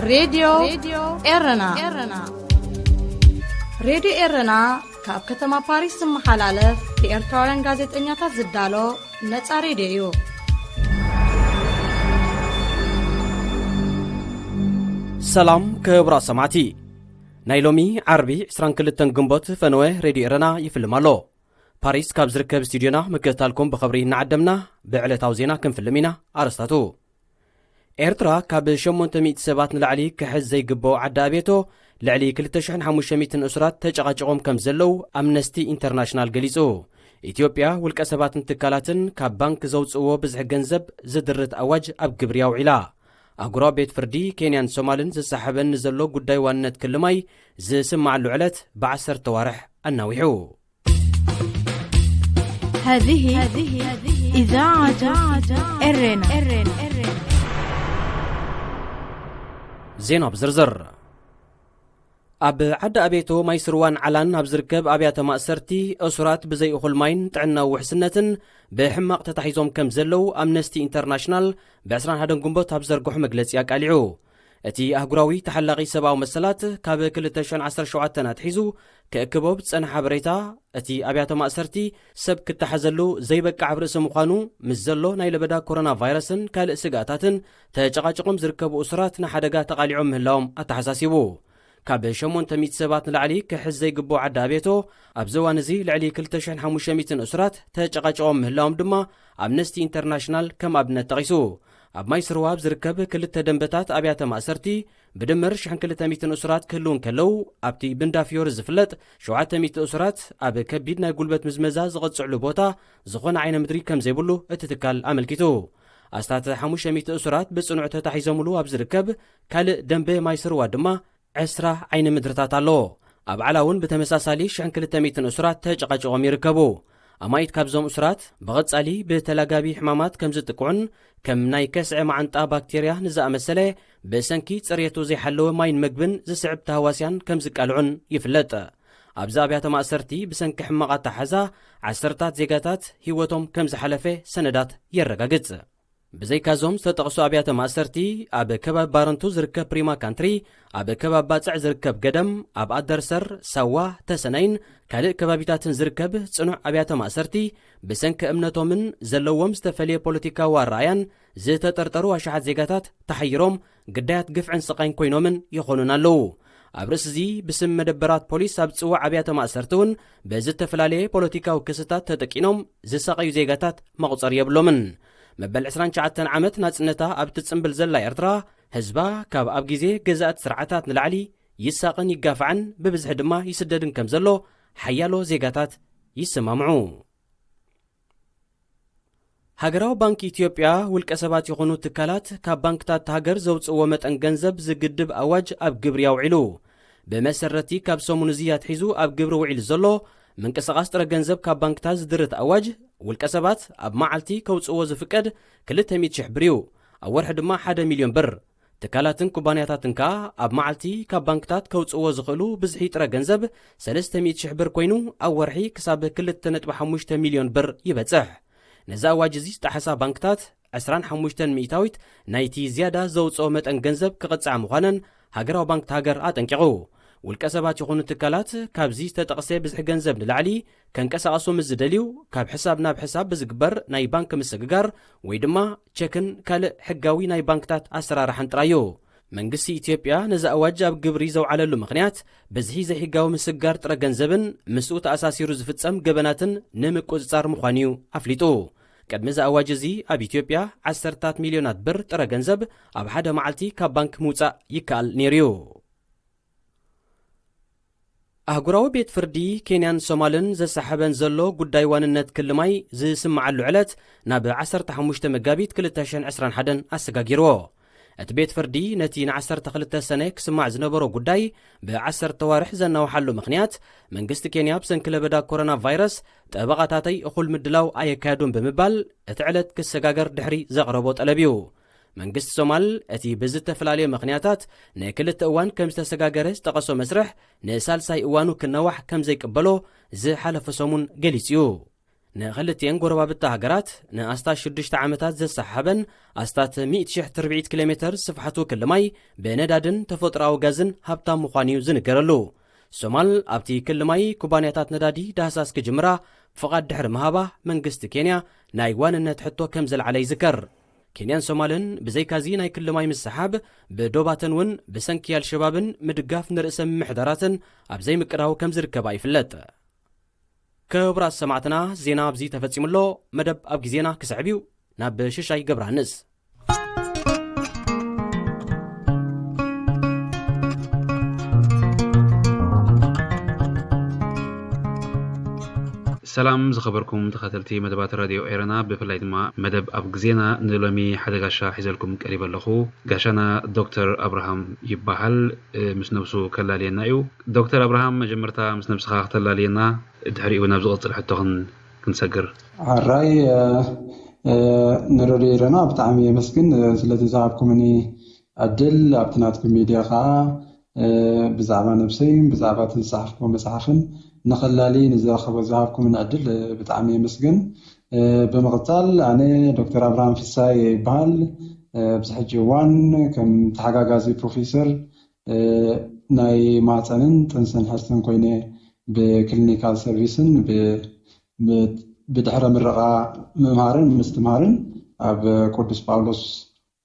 ሬድዮ ኤረና። ሬድዮ ኤረና ካብ ከተማ ፓሪስ ዝመሓላለፍ ብኤርትራውያን ጋዜጠኛታት ዝዳሎ ነጻ ሬድዮ እዩ። ሰላም ክቡራት ሰማዕቲ፣ ናይ ሎሚ ዓርቢ ዕስራን ክልተን ግንቦት ፈነወ ሬድዮ ኤረና ይፍልም ኣሎ። ፓሪስ ካብ ዝርከብ ስቱድዮና ምክትታልኩም ብኽብሪ እናዓደምና፣ ብዕለታዊ ዜና ክንፍልም ኢና። ኣርእስታቱ። ኤርትራ ካብ ሸሞንተ ሚእቲ ሰባት ንላዕሊ ክሕዝ ዘይግብኦ ዓዲ ኣብየቶ፣ ልዕሊ ክልተ ሽሕን ሓሙሽተ ሚእትን እሱራት ተጨቓጪቖም ከም ዘለዉ ኣምነስቲ ኢንተርናሽናል ገሊጹ። ኢትዮጵያ፣ ውልቀ ሰባትን ትካላትን ካብ ባንክ ዘውጽእዎ ብዝሒ ገንዘብ ዝድርት ኣዋጅ ኣብ ግብሪ ኣውዒላ። ኣህጉራዊ ቤት ፍርዲ ኬንያን ሶማልን ዝሰሓበን ንዘሎ ጉዳይ ዋንነት ክልማይ ዝስማዓሉ ዕለት ብዓሰርተ ዋርሕ ኣናዊሑ። هذه إذاعة إرنا. ዜና ብዝርዝር። ኣብ ዓዲ ኣቤቶ ማይ ስርዋን ዓላን ኣብ ዝርከብ ኣብያተ ማእሰርቲ፣ እሱራት ብዘይ እኹል ማይን ጥዕናዊ ውሕስነትን ብሕማቕ ተታሒዞም ከም ዘለዉ ኣምነስቲ ኢንተርናሽናል ብዕስራን ሓደን ግንቦት ኣብ ዘርግሖ መግለጺ ኣቃሊዑ። እቲ ኣህጉራዊ ተሓላቒ ሰብኣዊ መሰላት፣ ካብ ክልተ ሽሕን ዓሰርተ ሸውዓተን ኣትሒዙ ክእክቦ ብዝጸንሐ ሓበሬታ፣ እቲ ኣብያተ ማእሰርቲ ሰብ ክተሓዘሉ ዘይበቅዕ ኣብ ርእሲ ምዃኑ፣ ምስ ዘሎ ናይ ለበዳ ኮሮና ቫይረስን ካልእ ስግኣታትን ተጨቓጭቖም ዝርከቡ እሱራት ንሓደጋ ተቓሊዖም ምህላዎም ኣተሓሳሲቡ። ካብ ሸሞንተ ሚእቲ ሰባት ንላዕሊ ክሕዝ ዘይግብኦ ዓዲ ኣቤቶ፣ ኣብዚ እዋን እዚ ልዕሊ ክልተ ሽሕን ሓሙሽተ ሚእትን እሱራት ተጨቓጭቖም ምህላዎም ድማ ኣምነስቲ ኢንተርናሽናል ከም ኣብነት ጠቒሱ። ኣብ ማይ ስርዋ ኣብ ዝርከብ ክልተ ደንበታት ኣብያተ ማእሰርቲ ብድምር ሽሕን ክልተ ሚእትን እሱራት ክህልዉ እንከለዉ፣ ኣብቲ ብንዳ ፊዮሪ ዝፍለጥ ሸውዓተ ሚእቲ እሱራት ኣብ ከቢድ ናይ ጉልበት ምዝመዛ ዝቕጽዕሉ ቦታ ዝኾነ ዓይነ ምድሪ ከም ዘይብሉ እቲ ትካል ኣመልኪቱ። ኣስታት ሓሙሽተ ሚእቲ እሱራት ብጽኑዕ ተታሒዞምሉ ኣብ ዝርከብ ካልእ ደንበ ማይ ስርዋ ድማ ዕስራ ዓይኒ ምድርታት ኣሎ። ኣብ ዓላ እውን ብተመሳሳሊ ሽሕን ክልተ ሚእትን እሱራት ተጨቓጭቖም ይርከቡ። ኣማኢት ካብዞም እሱራት ብቐጻሊ ብተላጋቢ ሕማማት ከም ዝጥቅዑን ከም ናይ ከስዐ መዓንጣ ባክቴርያ ንዝኣመሰለ ብሰንኪ ጽሬቱ ዘይሓለወ ማይን መግብን ዝስዕብ ተሃዋስያን ከም ዝቃልዑን ይፍለጥ። ኣብዚ ኣብያተ ማእሰርቲ ብሰንኪ ሕማቕ ኣተሓሕዛ ዓሰርታት ዜጋታት ህይወቶም ከም ዝሓለፈ ሰነዳት የረጋግጽ። ብዘይካዞም ዝተጠቕሱ ኣብያተ ማእሰርቲ፣ ኣብ ከባቢ ባረንቱ ዝርከብ ፕሪማ ካንትሪ፣ ኣብ ከባቢ ባጽዕ ዝርከብ ገደም፣ ኣብ ኣደርሰር፣ ሳዋ፣ ተሰነይን ካልእ ከባቢታትን ዝርከብ ጽኑዕ ኣብያተ ማእሰርቲ፣ ብሰንኪ እምነቶምን ዘለዎም ዝተፈልየ ፖለቲካዊ ኣረኣያን ዝተጠርጠሩ ኣሽሓት ዜጋታት ተሓይሮም ግዳያት ግፍዕን ስቓይን ኮይኖምን ይኾኑን ኣለዉ። ኣብ ርእሲ እዚ፣ ብስም መደበራት ፖሊስ ኣብ ዝጽዋዕ ኣብያተ ማእሰርቲ እውን ብዝተፈላለየ ፖለቲካዊ ክስታት ተጠቂኖም ዝሳቐዩ ዜጋታት መቑጸር የብሎምን። መበል ዕስራን ትሽዓተን ዓመት ናጽነታ ኣብ ትጽንብል ዘላ ኤርትራ፣ ህዝባ ካብ ኣብ ግዜ ገዛእቲ ስርዓታት ንላዕሊ ይሳቐን ይጋፋዕን ብብዝሒ ድማ ይስደድን ከም ዘሎ ሓያሎ ዜጋታት ይሰማምዑ። ሃገራዊ ባንክ ኢትዮጵያ፣ ውልቀ ሰባት ይኹኑ ትካላት ካብ ባንክታት ሃገር ዘውጽእዎ መጠን ገንዘብ ዝግድብ ኣዋጅ ኣብ ግብሪ ኣውዒሉ። ብመሰረቲ ካብ ሰሙን እዚ ኣትሒዙ ኣብ ግብሪ ውዒሉ ዘሎ ምንቅስቓስ ጥረ ገንዘብ ካብ ባንክታት ዝድርት ኣዋጅ፣ ውልቀ ሰባት ኣብ መዓልቲ ከውጽእዎ ዝፍቀድ ክልተ ሚእቲ ሽሕ ብር እዩ። ኣብ ወርሒ ድማ ሓደ ሚልዮን ብር። ትካላትን ኩባንያታትን ከኣ ኣብ መዓልቲ ካብ ባንክታት ከውጽእዎ ዝኽእሉ ብዝሒ ጥረ ገንዘብ ሰለስተ ሚእቲ ሽሕ ብር ኮይኑ፣ ኣብ ወርሒ ክሳብ ክልተ ነጥቢ ሓሙሽተ ሚልዮን ብር ይበጽሕ። ነዚ ኣዋጅ እዚ ዝጠሓሳ ባንክታት ዕስራን ሓሙሽተን ሚእታዊት ናይቲ ዝያዳ ዘውጽኦ መጠን ገንዘብ ክቕጽዓ ምዃነን ሃገራዊ ባንክ ሃገር ኣጠንቂቑ። ውልቀ ሰባት ይኹኑ ትካላት ካብዚ ዝተጠቕሰ ብዝሒ ገንዘብ ንላዕሊ ከንቀሳቐሱ ምስ ዝደልዩ፣ ካብ ሕሳብ ናብ ሕሳብ ብዝግበር ናይ ባንክ ምስግጋር ወይ ድማ ቸክን ካልእ ሕጋዊ ናይ ባንክታት ኣሰራርሓን ጥራይ እዩ። መንግስቲ ኢትዮጵያ ነዚ ኣዋጅ ኣብ ግብሪ ዘውዓለሉ ምኽንያት፣ ብዝሒ ዘይሕጋዊ ምስግጋር ጥረ ገንዘብን ምስኡ ተኣሳሲሩ ዝፍጸም ገበናትን ንምቁጽጻር ምዃኑ እዩ ኣፍሊጡ። ቅድሚ እዚ ኣዋጅ እዚ ኣብ ኢትዮጵያ ዓሰርታት ሚልዮናት ብር ጥረ ገንዘብ ኣብ ሓደ መዓልቲ ካብ ባንክ ምውጻእ ይከኣል ነይሩ እዩ። ኣህጉራዊ ቤት ፍርዲ ኬንያን ሶማልን ዘሳሕበን ዘሎ ጉዳይ ዋንነት ክልማይ ዝስምዓሉ ዕለት ናብ ዓሰርተ ሓሙሽተ መጋቢት ክልተ ሽሕን ዕስራን ሓደን ኣሰጋጊርዎ። እቲ ቤት ፍርዲ ነቲ ንዓሰርተ ክልተ ሰነ ክስማዕ ዝነበሮ ጉዳይ ብዓሰርተ ዋርሕ ዘናውሓሉ ምኽንያት፣ መንግስቲ ኬንያ ብሰንኪ ለበዳ ኮሮና ቫይረስ ጠበቓታተይ እኹል ምድላው ኣየካየዱን ብምባል እቲ ዕለት ክሰጋገር ድሕሪ ዘቕረቦ ጠለብ እዩ። መንግስቲ ሶማል እቲ ብዝተፈላለየ ምኽንያታት ንክልተ እዋን ከም ዝተሰጋገረ ዝጠቐሶ መስርሕ ንሳልሳይ እዋኑ ክነዋሕ ከም ዘይቅበሎ ዝሓለፈ ሰሙን ገሊጹ እዩ። ንኽልቲኤን ጎረባብቲ ሃገራት ንኣስታት ሽዱሽተ ዓመታት ዘሰሓሓበን ኣስታት ሚእቲ ሽሕ ትርብዒት ኪሎ ሜተር ስፍሓቱ ክሊ ማይ ብነዳድን ተፈጥሮኣዊ ጋዝን ሃብታም ምዃኑ እዩ ዝንገረሉ። ሶማል ኣብቲ ክሊ ማይ ኩባንያታት ነዳዲ ዳህሳስ ክጅምራ ፍቓድ ድሕሪ ምሃባ መንግስቲ ኬንያ ናይ ዋንነት ሕቶ ከም ዘልዓለ ይዝከር። ኬንያን ሶማልን ብዘይካዚ ናይ ክሊ ማይ ምስሓብ ብዶባተን እውን ብሰንኪ ኣልሸባብን ምድጋፍ ንርእሰ ምምሕዳራትን ኣብ ዘይምቅዳው ከም ዝርከባ ይፍለጥ። ክቡራት ሰማዕትና፣ ዜና ኣብዚ ተፈጺሙ ኣሎ። መደብ ኣብ ግዜና ክስዕብ እዩ። ናብ ሽሻይ ገብረሃንስ። ሰላም ዝኸበርኩም ተኸተልቲ መደባት ራድዮ ኤረና፣ ብፍላይ ድማ መደብ ኣብ ግዜና ንሎሚ ሓደ ጋሻ ሒዘልኩም ቀሪበ ኣለኹ። ጋሻና ዶክተር ኣብርሃም ይበሃል። እ፣ ምስ ነብሱ ከላልየና እዩ። ዶክተር ኣብርሃም፣ መጀመርታ ምስ ነብስኻ ክተላልየና፣ ድሕሪኡ ናብ ዝቕጽል ሕቶኽን ክንሰግር። ሕራይ፣ እ፣ እ፣ ንረድዮ ኤረና ብጣዕሚ የመስግን፣ እ፣ ስለቲ ዝሃብኩምኒ ዕድል። ኣብቲ ናትኩም ሚድያ ኸዓ፣ እ፣ ብዛዕባ ነብሰይን ብዛዕባ እቲ ዝጸሓፍኩዎ መጽሓፍን ንኸላሊ ንዝረኸቦ ዝሃብኩምኒ ዕድል፣ እ፣ ብጣዕሚ የመስግን። እ፣ ብምቕጻል ኣነ ዶክተር ኣብርሃም ፍሳይ ይበሃል። እ፣ ኣብዚ ሕጂ እዋን ከም ተሓጋጋዚ ፕሮፌሰር፣ እ፣ ናይ ማህፀንን ጥንስን ሕርስን ኮይነ ብክሊኒካል ሰርቪስን ብ-፣ ብ-፣ ብድሕረ ምረቓ ምምሃርን ምስትምሃርን ኣብ ቅዱስ ጳውሎስ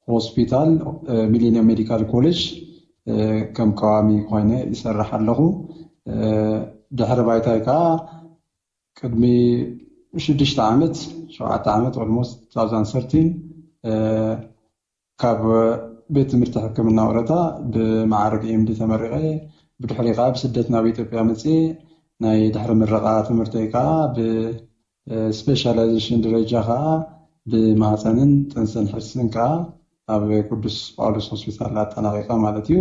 ሆስፒታል፣ እ፣ ሚሊኒየም ሜዲካል ኮሌጅ፣ እ፣ ከም ቀዋሚ ኮይነ ይሰርሕ ኣለኹ። እ፣ ድሕረ ባይታይ ከዓ ቅድሚ ሽዱሽተ ዓመት፣ ሸውዓተ ዓመት፣ ኦልሞስት ቱ ታውዘንድ ሰርቲን፣ እ፣ ካብ ቤት ትምህርቲ ሕክምና ወረታ ብመዓርግ ኤምዲ ተመሪቐ፣ ብድሕሪ ከዓ ብስደት ናብ ኢትዮጵያ መፅየ። ናይ ድሕሪ ምረቓ ትምህርተይ ከዓ ብ-፣ እ፣ ስፔሻላይዜሽን ደረጃ ከዓ ብማህፀንን ጥንስን ሕርስን ከዓ ኣብ ቅዱስ ጳውሎስ ሆስፒታል ኣጠናቒቐ ማለት እዩ።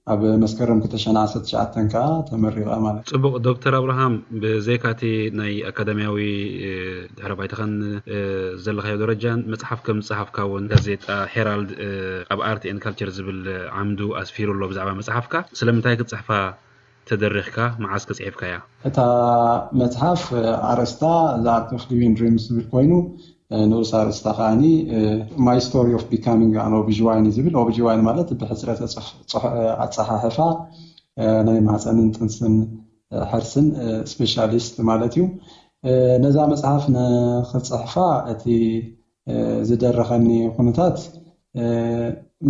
ኣብ መስከረም ክልተ ሺሕ ዓሰርተ ትሽዓተ ከዓ ተመሪቐ ማለት እዩ። ጽቡቕ ዶክተር ኣብርሃም፣ ብዘይካቲ ናይ ኣካዳሚያዊ፣ እ፣ ድሕረ ባይታኻን፣ እ፣ ዘለኻዮ ደረጃን መጽሓፍ ከም ዝጸሓፍካ እውን ጋዜጣ ሄራልድ፣ እ፣ ኣብ ኣርት ኤንድ ካልቸር ዝብል ዓምዱ ኣስፊሩ ኣሎ ብዛዕባ መጽሓፍካ። ስለምንታይ ክትጽሕፋ ተደሪኽካ? መዓስ ከ ጽሒፍካያ? እታ መጽሓፍ፣ እ፣ ኣርእስታ The Art of Living Dreams ዝብል ኮይኑ፣ እ፣ ንኡስ ኣርእስታ ከኣኒ፣ እ፣ My Story of Becoming an ኦቢጂዋይን እዩ ዝብል። ኦቢጂዋይን ማለት ብሕጽረ ተጽሕ-፣ ጽሕ-፣ እ፣ ኣጸሓሕፋ፣ እ፣ ናይ ማህጸንን ጥንስን፣ እ፣ ሕርስን፣ እ፣ ስፔሻሊስት ማለት እዩ። እ፣ ነዛ መጽሓፍ ንኽጽሕፋ እቲ እ፣ ዝደረኸኒ ኩነታት፣ እ፣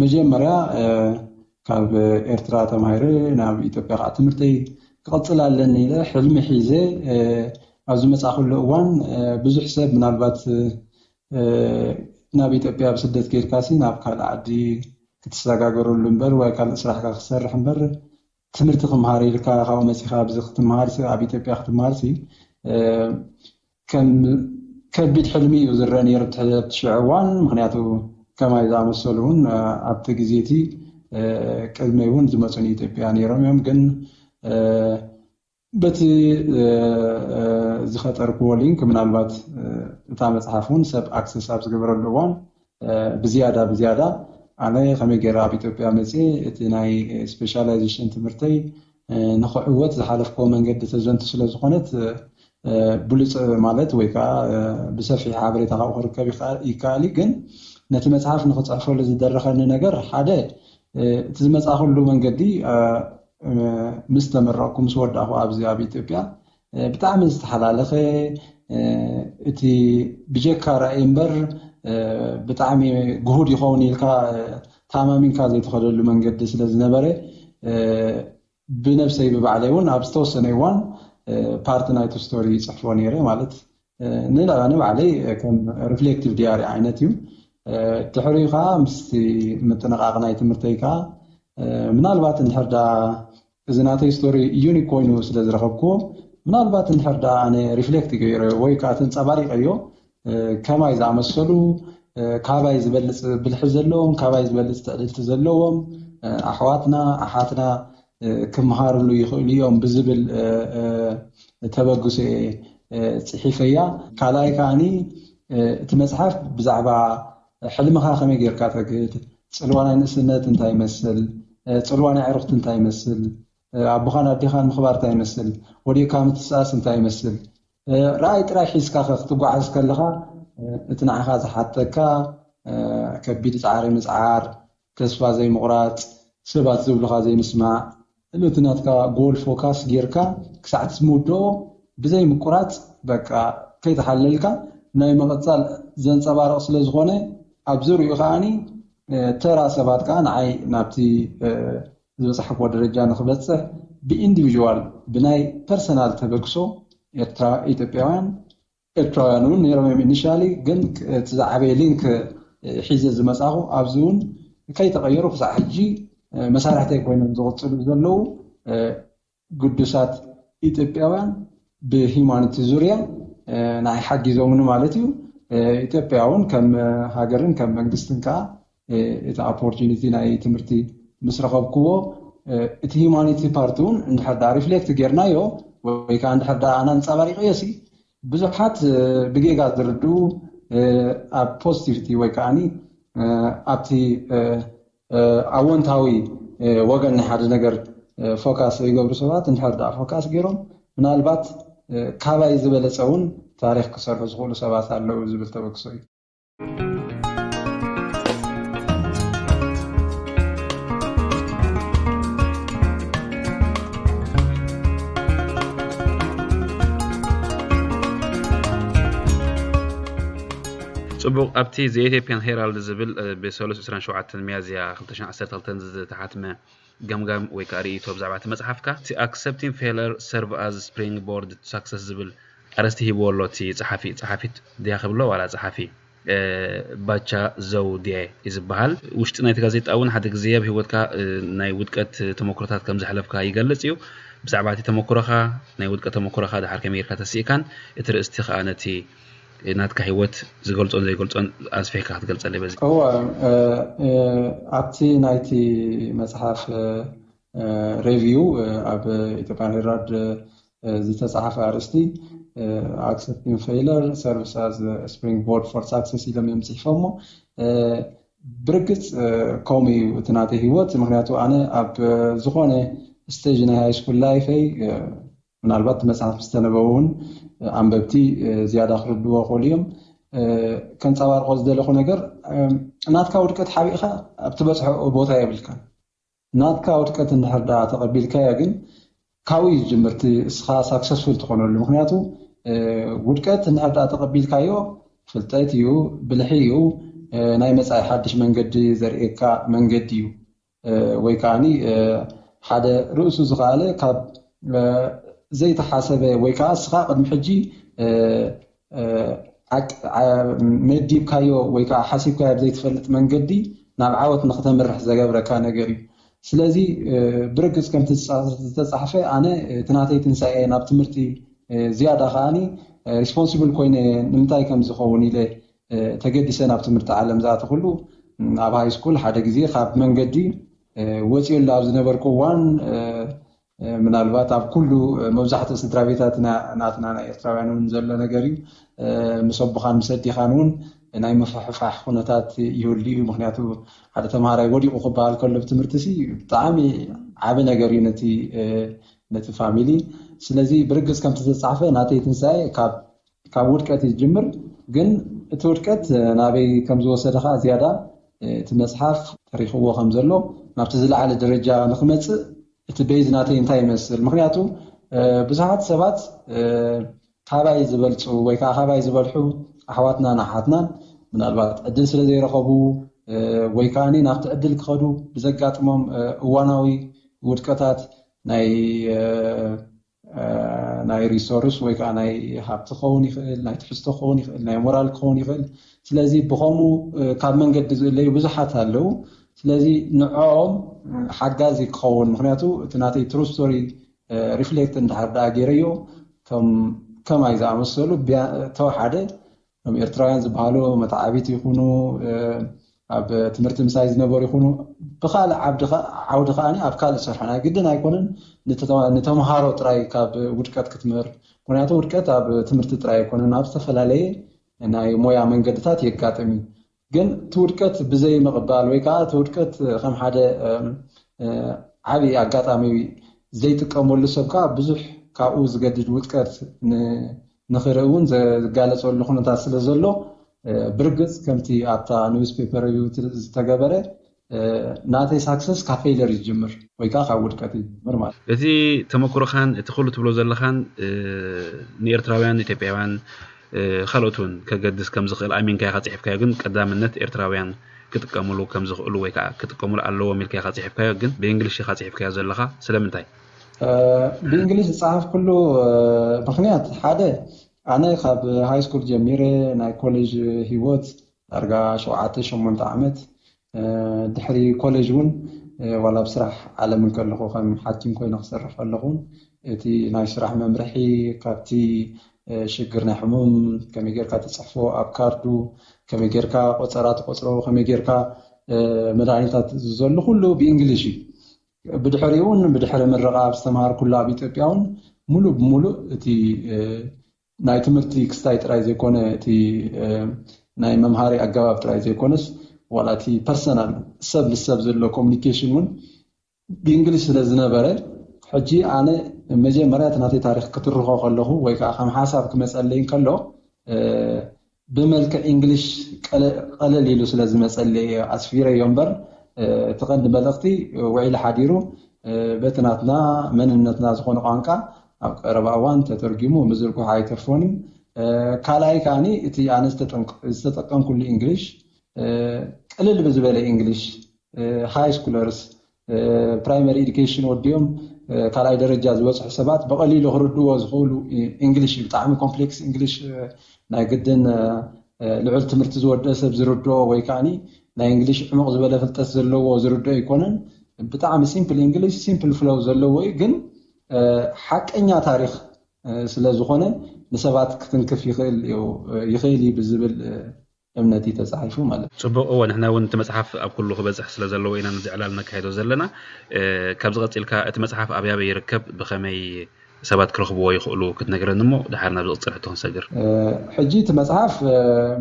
መጀመርያ፣ እ፣ ካብ ኤርትራ ተማሂረ ናብ ኢትዮጵያ ከዓ ትምህርተይ ክቕጽል ኣለኒ ኢለ ሕልሚ ሒዘ፣ እ፣ ኣብ ዝመጻእኩሉ እዋን፣ እ፣ ብዙሕ ሰብ ምናልባት፣ እ፣ ናብ ኢትዮጵያ ብስደት ኬድካሲ ናብ ካልእ ዓዲ ክትሰጋገረሉ እምበር ወይ ካልእ ስራሕካ ክትሰርሕ እምበር ትምህርቲ ክምሃር ኢልካ ካብኡ መጺኻ ኣብዚ ክትምሃርሲ፣ ኣብ ኢትዮጵያ ክትምሃርሲ፣ እ፣ ከም ከቢድ ሕልሚ እዩ ዝረአ ነይሩ እቲ፣ እቲ ሽዑ እዋን። ምኽንያቱ ከማይ ዝኣመሰሉ እውን፣ እ፣ ኣብቲ ግዜ እቲ፣ እ፣ ቅድመይ እውን ዝመጹ ንኢትዮጵያ ነይሮም እዮም። ግን፣ እ፣ በቲ፣ እ፣ እ፣ ዝፈጠርክዎ ሊንክ ምናልባት፣ እ፣ እታ መጽሓፍ እውን ሰብ ኣክሰስ ኣብ ዝገበረሉ እዋን፣ እ፣ ብዝያዳ፣ ብዝያዳ ኣነ ከመይ ገይረ ኣብ ኢትዮጵያ መጽየ እቲ ናይ ስፔሻላይዜሽን ትምህርተይ፣ እ፣ ንኽዕወት ዝሓለፍክዎ መንገዲ ተዘንቱ ስለ ዝኾነት፣ እ፣ እ፣ ብሉጽ ማለት ወይ ከዓ፣ እ፣ ብሰፊሕ ሓበሬታ ካብኡ ክርከብ ይኽኣ-፣ ይከኣል እዩ። ግን ነቲ መጽሓፍ ንኽጽሕፈሉ ዝደረኸኒ ነገር ሓደ፣ እ፣ እቲ ዝመጻእኩሉ መንገዲ፣ እ፣ እ፣ ምስ ተመረቕኩ፣ ምስ ወዳእኩ ኣብዚ ኣብ ኢትዮጵያ፣ እ፣ ብጣዕሚ ዝተሓላለኸ፣ እ፣ እቲ ብጀካ ራእይ እምበር፣ እ፣ ብጣዕሚ ግሁድ ይኸውን ኢልካ፣ እ፣ ተኣማሚንካ ዘይትኸደሉ መንገዲ ስለ ዝነበረ፣ እ፣ ብነብሰይ ብባዕለይ እውን ኣብ ዝተወሰነ እዋን፣ እ፣ ፓርቲ ናይቲ ስቶሪ ይጽሕፎ ነይረ። ማለት፣ እ፣ ንላ-፣ ንባዕለይ፣ እ፣ ከም ሪፍሌክቲቭ ዲያሪ ዓይነት እዩ። እ፣ ድሕሪኡ ከዓ ምስቲ ምጥንቓቕ ናይ ትምህርተይ ከዓ፣ እ፣ ምናልባት እንድሕር ዳ እዚ ናተይ ስቶሪ ዩኒክ ኮይኑ ስለ ዝረኸብኩዎ፣ ምናልባት እንድሕር ዳ ኣነ ሪፍሌክት ገይረ ወይ ከዓ ተንጸባሪቐዮ፣ እ፣ ከማይ ዝኣመሰሉ፣ እ፣ ካባይ ዝበልጽ ብልሒ ዘለዎም፣ ካባይ ዝበልጽ ትዕድልቲ ዘለዎም፣ እ፣ ኣሕዋትና፣ ኣሓትና፣ እ፣ ክምሃርሉ ይኽእሉ እዮም ብዝብል፣ እ፣ እ፣ ተበግሶ እየ፣ እ፣ ጽሒፈያ። ካልኣይ ከኣኒ፣ እ፣ እቲ መጽሓፍ ብዛዕባ ሕልምኻ ከመይ ጌርካ ተግህድ፣ ጽልዋ ናይ ንእስነት እንታይ ይመስል፣ እ፣ ጽልዋ ናይ ዕርኽቲ እንታይ ይመስል፣ እ፣ ኣቦኻን ኣዴኻን ምኽባር እንታይ ይመስል፣ ወዲቕካ ምትስኣስ እንታይ ይመስል፣ ራእይ ጥራይ ሒዝካ ክትጓዓዝ ከለኻ እቲ ንዓኻ ዝሓተካ ከቢድ ፃዕሪ ምፅዓር፣ ተስፋ ዘይምቑራፅ፣ ሰባት ዝብሉኻ ዘይምስማዕ፣ ነቲ ናትካ ጎል ፎካስ ጌርካ ክሳዕ ትምውድኦ ብዘይ ምቁራፅ በቃ ከይተሓለልካ ናይ ምቕፃል ዘንፀባርቕ ስለ ዝኾነ፣ ኣብ ዙርኡ ከዓኒ ተራ ሰባት ከዓ ንዓይ ናብቲ ዝበፃሕኩዎ ደረጃ ንክበፅሕ ብኢንዲቪዥዋል ብናይ ፐርሰናል ተበግሶ ኤርትራ ኢትዮጵያውያን ኤርትራውያን እውን ነይሮም እዮም ኢኒሻሊ። ግን እቲ ዝዓበየ ሊንክ ሒዘ ዝመፃኹ ኣብዚ እውን ከይተቐየሩ ክሳዕ ሕጂ መሳርሕተይ ኮይኖም ዝቕፅሉ ዘለዉ ግዱሳት ኢትዮጵያውያን ብሂማኖቲ ዙርያ ንዓይ ሓጊዞምኒ ማለት እዩ። ኢትዮጵያ እውን ከም ሃገርን ከም መንግስትን ከዓ እቲ ኦፖርቹኒቲ ናይ ትምህርቲ ምስ ረኸብክዎ እቲ ሂማኒቲ ፓርቲ እውን እንድሕር ዳ ሪፍሌክት ጌርናዮ ወይ ከዓ እንድሕር ዳ ኣነ ኣንፃባሪቀዮ ሲ ብዙሓት ብጌጋ ዝርድኡ ኣብ ፖዚቲቪቲ ወይ ከዓ ኣብቲ ኣወንታዊ ወገን ናይ ሓደ ነገር ፎካስ ዘይገብሩ ሰባት እንድሕር ዳ ፎካስ ገይሮም ምናልባት ካባይ ዝበለፀ እውን ታሪክ ክሰርሑ ዝኽእሉ ሰባት ኣለዉ ዝብል ተበግሶ እዩ። ፅቡቕ። ኣብቲ ዘ ኢትዮጵያን ሄራልድ ዝብል ብሰሉስ ዕስራን ሸውዓተን ሚያዝያ ክልተ ሽሕን ዓሰርተ ክልተን ዝተሓትመ ገምጋም ወይ ከዓ ርእይቶ ብዛዕባ እቲ መፅሓፍካ፣ እቲ ኣክሰፕቲንግ ፌለር ሰርቭ ኣዝ ስፕሪንግ ቦርድ ቱ ሳክሰስ ዝብል ኣርእስቲ ሂብዎ ኣሎ እቲ ፀሓፊ። ፀሓፊት ድያ ክብሎ ዋላ ፀሓፊ? ባቻ ዘውዴ እዩ ዝበሃል። ውሽጢ ናይቲ ጋዜጣ እውን ሓደ ግዜ ኣብ ህይወትካ ናይ ውድቀት ተመክሮታት ከም ዘሕለፍካ ይገልጽ እዩ። ብዛዕባ እቲ ተመክሮኻ፣ ናይ ውድቀት ተመክሮኻ ድሓር ከመይ ጌርካ ተሲእካን እቲ ርእስቲ ከኣ ነቲ ናትካ ህይወት ዝገልጾን ዘይገልጾን ኣስፊሕካ ክትገልጸለይ በዚ። እወ፣ ኣብቲ ናይቲ መጽሓፍ ሬቪው ኣብ ኢትዮጵያን ሄራልድ ዝተጻሕፈ ኣርእስቲ ኣክሰፕቲንግ ፌለር ሰርቭስ ኣዝ ስፕሪንግ ቦርድ ፎር ሳክሰስ ኢሎም እዮም ጽሒፎሞ። ብርግጽ ከምኡ እዩ እቲ ናተይ ህይወት። ምክንያቱ ኣነ ኣብ ዝኾነ ስቴጅ ናይ ሃይ ስኩል ላይፈይ ምናልባት መጽሓፍ ዝተነበቡ እውን ኣንበብቲ ዝያዳ ክርድዎ ክኽእሉ እዮም። ከንጸባርቆ ዝደለኹ ነገር ናትካ ውድቀት ሓቢእካ ኣብ ትበጽሖ ቦታ የብልካን። ናትካ ውድቀት እንድሕር ደኣ ተቐቢልካዮ ግን ካብኡ እዩ ዝጅምር እቲ እስኻ ሳክሰስፉል ትኾነሉ። ምክንያቱ ውድቀት እንድሕር ደኣ ተቐቢልካዮ ፍልጠት እዩ፣ ብልሒ እዩ፣ ናይ መጻኢ ሓድሽ መንገዲ ዘርእየካ መንገዲ እዩ። ወይ ከዓኒ ሓደ ርእሱ ዝኸኣለ ካብ ዘይተሓሰበ ወይ ከዓ እስኻ ቅድሚ ሕጂ መዲብካዮ ወይ ከዓ ሓሲብካዮ ብዘይትፈልጥ መንገዲ ናብ ዓወት ንክተምርሕ ዘገብረካ ነገር እዩ። ስለዚ ብርግፅ ከምቲ ዝተፃሕፈ ኣነ እቲ ናተይ ትንሳኤ ናብ ትምህርቲ ዝያዳ ከዓኒ ሪስፖንስብል ኮይነ ንምንታይ ከም ዝኸውን ኢለ ተገዲሰ ናብ ትምህርቲ ዓለም ዝኣተኹሉ ኣብ ሃይ ስኩል ሓደ ግዜ ካብ መንገዲ ወፂኦሉ ኣብ ዝነበርኩ እዋን ምናልባት ኣብ ኩሉ መብዛሕትኡ ስድራ ቤታት ናትና ናይ ኤርትራውያን እውን ዘሎ ነገር እዩ። ምስ ኣቦኻን ምስ ኣዴኻን እውን ናይ ምፍሕፋሕ ኩነታት ይህሉ እዩ። ምክንያቱ ሓደ ተምሃራይ ወዲቑ ክበሃል ከሎ ብትምህርቲ ሲ ብጣዕሚ ዓቢ ነገር እዩ ነቲ ነቲ ፋሚሊ። ስለዚ ብርግጽ ከምቲ ዝተጻሕፈ ናተይ ትንሳኤ ካብ ካብ ውድቀት ይጅምር። ግን እቲ ውድቀት ናበይ ከም ዝወሰደ ከዓ ዝያዳ እቲ መፅሓፍ ተሪኽዎ ከም ዘሎ ናብቲ ዝለዓለ ደረጃ ንክመፅእ እቲ ቤዝ ናተይ እንታይ ይመስል? ምክንያቱ ብዙሓት ሰባት ካባይ ዝበልፁ ወይ ከዓ ካባይ ዝበልሑ ኣሕዋትናን ኣሓትናን ምናልባት ዕድል ስለ ዘይረኸቡ ወይ ከዓ ናብቲ ዕድል ክኸዱ ብዘጋጥሞም እዋናዊ ውድቀታት ናይ ናይ ሪሶርስ ወይ ከዓ ናይ ሃብቲ ክኸውን ይኽእል፣ ናይ ትሕዝቶ ክኸውን ይኽእል፣ ናይ ሞራል ክኸውን ይኽእል። ስለዚ ብኸምኡ ካብ መንገዲ ዝእለዩ ብዙሓት ኣለዉ። ስለዚ ንዕኦም ሓጋዚ ክኸውን ምክንያቱ እቲ ናተይ ትሩ ስቶሪ ሪፍሌክት እንድሕር ደኣ ገይረዮ ከማይ ዝኣመሰሉ ተወሓደ ም ኤርትራውያን ዝበሃሉ መተዓቢት ይኹኑ ኣብ ትምህርቲ ምሳይ ዝነበሩ ይኹኑ ብካልእ ዓውዲ ከዓ ኣብ ካልእ ዝሰርሑ ናይ ግድን ኣይኮነን ንተምሃሮ ጥራይ ካብ ውድቀት ክትምህር። ምክንያቱ ውድቀት ኣብ ትምህርቲ ጥራይ ኣይኮነን ኣብ ዝተፈላለየ ናይ ሞያ መንገድታት የጋጥም እዩ። ግን እቲ ውድቀት ብዘይ ምቕባል ወይ ከዓ እቲ ውድቀት ከም ሓደ ዓብዪ ኣጋጣሚ ዘይጥቀመሉ ሰብ ከዓ ብዙሕ ካብኡ ዝገድድ ውድቀት ንኽርኢ እውን ዝጋለፀሉ ኩነታት ስለ ዘሎ፣ ብርግፅ ከምቲ ኣብታ ኒውስ ፔፐር ሪቪው ዝተገበረ፣ ናተይ ሳክሰስ ካብ ፌለር እዩ ዝጅምር ወይ ከዓ ካብ ውድቀት እዩ ዝጅምር ማለት እዩ። እቲ ተመክሮኻን እቲ ኩሉ ትብሎ ዘለኻን ንኤርትራውያን፣ ኢትዮጵያውያን፣ ካልኦት እውን ከገድስ ከም ዝኽእል ኣሚንካ ኢኻ ፅሒፍካዮ፣ ግን ቀዳምነት ኤርትራውያን ክጥቀምሉ ከም ዝኽእሉ ወይ ከዓ ክጥቀምሉ ኣለዎም ኢልካ ኢኻ ፅሒፍካዮ፣ ግን ብእንግሊሽ ኢኻ ፅሒፍካዮ ዘለኻ። ስለምንታይ? ብእንግሊሽ ዝፀሓፍኩሉ ምኽንያት፣ ሓደ፣ ኣነ ካብ ሃይ ስኩል ጀሚረ ናይ ኮሌጅ ህይወት ዳርጋ ሸውዓተ ሸሞንተ ዓመት፣ ድሕሪ ኮሌጅ እውን ዋላ ኣብ ስራሕ ዓለም እንከለኹ ከም ሓኪም ኮይነ ክሰርሕ ከለኹ እውን እቲ ናይ ስራሕ መምርሒ ካብቲ ሽግር ናይ ሕሙም ከመይ ጌርካ ትፅሕፎ ኣብ ካርዱ፣ ከመይ ጌርካ ቆፀራ ትቆፅሮ፣ ከመይ ጌርካ መድሃኒታት ዝዘሉ ኩሉ ብእንግሊሽ እዩ። ብድሕሪኡ እውን ብድሕሪ ምረቓ ኣብ ዝተምሃርኩሉ ኣብ ኢትዮጵያ እውን ሙሉእ ብሙሉእ እቲ ናይ ትምህርቲ ክስታይ ጥራይ ዘይኮነ እቲ ናይ መምሃሪ ኣገባብ ጥራይ ዘይኮነስ ዋላ እቲ ፐርሰናል ሰብ ምስ ሰብ ዘሎ ኮሚኒኬሽን እውን ብእንግሊሽ ስለ ዝነበረ ሕጂ ኣነ መጀመርያ እቲ ናተይ ታሪክ ክትርኾ ከለኹ ወይ ከዓ ከም ሓሳብ ክመፀለይ እንከሎ ብመልክዕ እንግሊሽ ቀለል ኢሉ ስለ ዝመፀለይ ኣስፊረዮ እምበር እቲ ቀንዲ መልእኽቲ ውዒሉ ሓዲሩ በቲ ናትና መንነትና ዝኾነ ቋንቋ ኣብ ቀረባ እዋን ተተርጊሙ ምዝርጉሕ ኣይተርፎን እዩ። ካልኣይ ከዓኒ እቲ ኣነ ዝተጠቀምኩሉ እንግሊሽ ቅልል ብዝበለ እንግሊሽ ሃይ ስኩለርስ ፕራይመሪ ኤዱኬሽን ወዲኦም ካልኣይ ደረጃ ዝበፅሑ ሰባት ብቐሊሉ ክርድዎ ዝኽእሉ እንግሊሽ እዩ። ብጣዕሚ ኮምፕሌክስ እንግሊሽ ናይ ግድን ልዑል ትምህርቲ ዝወደአ ሰብ ዝርድኦ ወይ ከዓኒ ናይ እንግሊሽ ዕሙቕ ዝበለ ፍልጠት ዘለዎ ዝርድኦ ኣይኮነን። ብጣዕሚ ሲምፕል እንግሊሽ ሲምፕል ፍሎው ዘለዎ እዩ፣ ግን ሓቀኛ ታሪክ ስለ ዝኾነ ንሰባት ክትንክፍ ይኽእል እዩ ይኽእል እዩ ብዝብል እምነት እዩ ተፃሒፉ ማለት እዩ። ፅቡቕ። እወ፣ ንሕና እውን እቲ መፅሓፍ ኣብ ኩሉ ክበፅሕ ስለ ዘለዎ ኢና ነዚ ዕላል ነካይዶ ዘለና። ካብዚ ቀፂልካ እቲ መፅሓፍ ኣብ ያበይ ይርከብ፣ ብኸመይ ሰባት ክረኽብዎ ይኽእሉ ክትነግረኒ እሞ ድሓር ናብ ዝቕፅል ሕቶ ክንሰግር። ሕጂ እቲ መፅሓፍ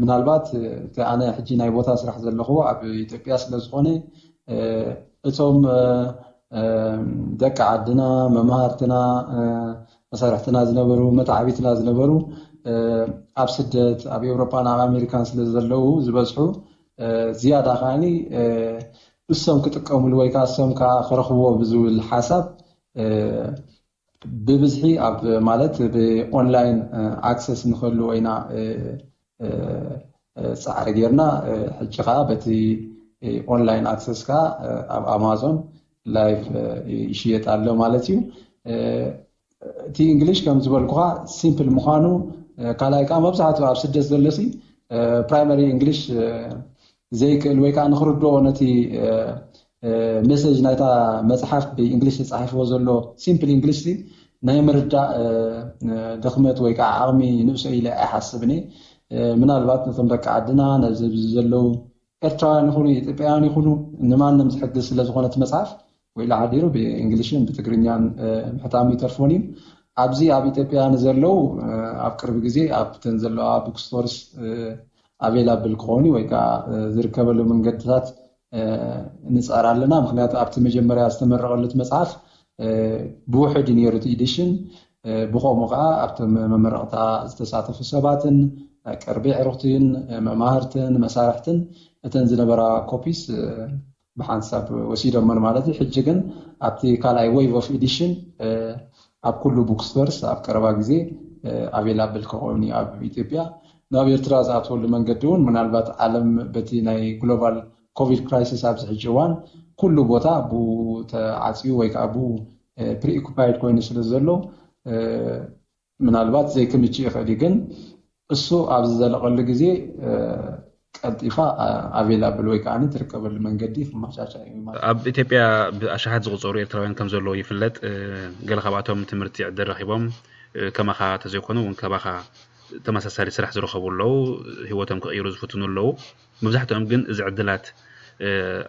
ምናልባት እቲ ኣነ ሕጂ ናይ ቦታ ስራሕ ዘለኽዎ ኣብ ኢትዮጵያ ስለ ዝኾነ እቶም ደቂ ዓድና፣ መማህርትና፣ መሳርሕትና ዝነበሩ፣ መተዓቢትና ዝነበሩ ኣብ ስደት ኣብ ኤውሮጳን ኣብ ኣሜሪካን ስለ ዘለዉ ዝበዝሑ ዝያዳ ከዓኒ እሶም ክጥቀምሉ ወይ ከዓ እሶም ከዓ ክረኽብዎ ብዝብል ሓሳብ ብብዝሒ ኣብ ማለት ብኦንላይን ኣክሰስ ንክህልዎ ኢና ፃዕሪ ጌርና። ሕጂ ከዓ በቲ ኦንላይን ኣክሰስ ከዓ ኣብ ኣማዞን ላይቭ ይሽየጥ ኣሎ ማለት እዩ። እቲ እንግሊሽ ከም ዝበልኩኻ ሲምፕል ምዃኑ፣ ካልኣይ ከዓ መብዛሕትኡ ኣብ ስደት ዘሎ ሲ ፕራይመሪ እንግሊሽ ዘይክእል ወይ ከዓ ንክርድኦ ነቲ ሜሴጅ ናይታ መፅሓፍ ብእንግሊሽ ተፃሒፍዎ ዘሎ ሲምፕል እንግሊሽ ናይ ምርዳእ ድኽመት ወይ ከዓ ዓቕሚ ንእሶ ኢለ ኣይሓስብን። ምናልባት ነቶም ደቂ ዓድና ነዚ ዘለዉ ኤርትራውያን ይኹኑ ኢትዮጵያውያን ይኹኑ ንማንም ዝሕግዝ ስለ ዝኾነ እቲ መፅሓፍ ወይላ ሓዲሩ ብእንግሊሽን ብትግርኛን ምሕታሙ ይተርፎን እዩ። ኣብዚ ኣብ ኢትዮጵያ ንዘለዉ ኣብ ቅርቢ ግዜ ኣብተን ዘለዋ ቡክስቶርስ ኣቬላብል ክኾኑ ወይ ከዓ ዝርከበሉ መንገድታት ንፃር ኣለና። ምክንያቱ ኣብቲ መጀመርያ ዝተመረቐሉ እቲ መፅሓፍ ብውሕድ እዩ ነይሩ እቲ ኢዲሽን። ብኸምኡ ከዓ ኣብቲ መመረቕታ ዝተሳተፉ ሰባትን ናይ ቅርቢ ዕሩኽትን መማህርትን መሳርሕትን እተን ዝነበራ ኮፒስ ብሓንሳብ ወሲዶመን ማለት እዩ። ሕጂ ግን ኣብቲ ካልኣይ ዌቭ ኦፍ ኢዲሽን ኣብ ኩሉ ቡክስቶርስ ኣብ ቀረባ ግዜ ኣቬላብል ክኸውን እዩ ኣብ ኢትዮጵያ። ናብ ኤርትራ ዝኣትወሉ መንገዲ እውን ምናልባት ዓለም በቲ ናይ ግሎባል ኮቪድ ክራይሲስ ኣብዚ ሕጂ እዋን ኩሉ ቦታ ብኡ ተዓፅዩ ወይ ከዓ ብኡ ፕሪኦኩፓይድ ኮይኑ ስለ ዘሎ ምናልባት ዘይክምችእ ይኽእል እዩ፣ ግን እሱ ኣብ ዝዘለቐሉ ግዜ ቀልጢፋ ኣቬላብል ወይ ከዓ ትርከበሉ መንገዲ ክመቻቻ እዩ ማለት እዩ። ኣብ ኢትዮጵያ ብኣሽሓት ዝቑፀሩ ኤርትራውያን ከም ዘለዉ ይፍለጥ። ገለ ካብኣቶም ትምህርቲ ዕድል ረኺቦም ከማኻ ተዘይኮኑ እውን ከማኻ ተመሳሳሊ ስራሕ ዝረኸቡ ኣለዉ፣ ህይወቶም ክቕይሩ ዝፍትኑ ኣለዉ። መብዛሕትኦም ግን እዚ ዕድላት